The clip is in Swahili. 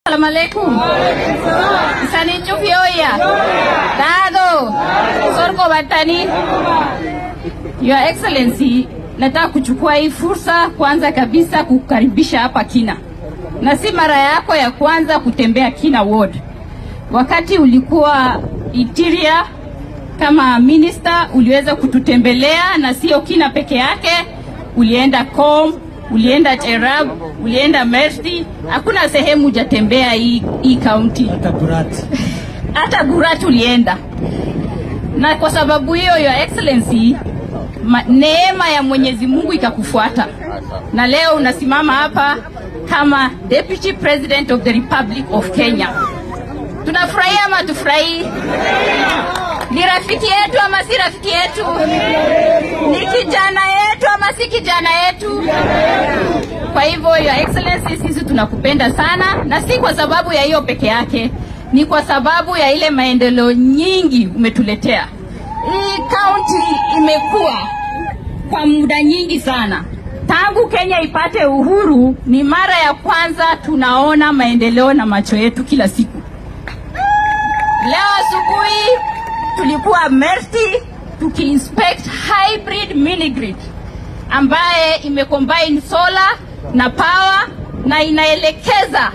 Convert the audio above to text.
Assalamu alaikum. Sani chufioya. Dado. Sorgo batani. Your Excellency, nataka kuchukua hii fursa kwanza kabisa kukukaribisha hapa Kina. Na si mara yako ya kwanza kutembea Kina Ward. Wakati ulikuwa Interior kama minister uliweza kututembelea, na sio Kina peke yake, ulienda Kom, ulienda Cherab, ulienda Merti, hakuna sehemu hujatembea hii county. Hata Burat. Hata Burat ulienda. Na kwa sababu hiyo, Your Excellency, neema ya Mwenyezi Mungu ikakufuata, na leo unasimama hapa kama Deputy President of the Republic of Kenya. Tunafurahia ama tufurahii? Ni rafiki yetu ama si rafiki yetu? Ni kijana yetu ama si kijana yetu? Kwa hivyo, Your Excellency, sisi tunakupenda sana, na si kwa sababu ya hiyo peke yake, ni kwa sababu ya ile maendeleo nyingi umetuletea. Hii county imekuwa kwa muda nyingi sana. Tangu Kenya ipate uhuru, ni mara ya kwanza tunaona maendeleo na macho yetu kila siku. Leo asubuhi tulikuwa Merti tukiinspect hybrid mini grid ambaye imecombine solar na power na inaelekeza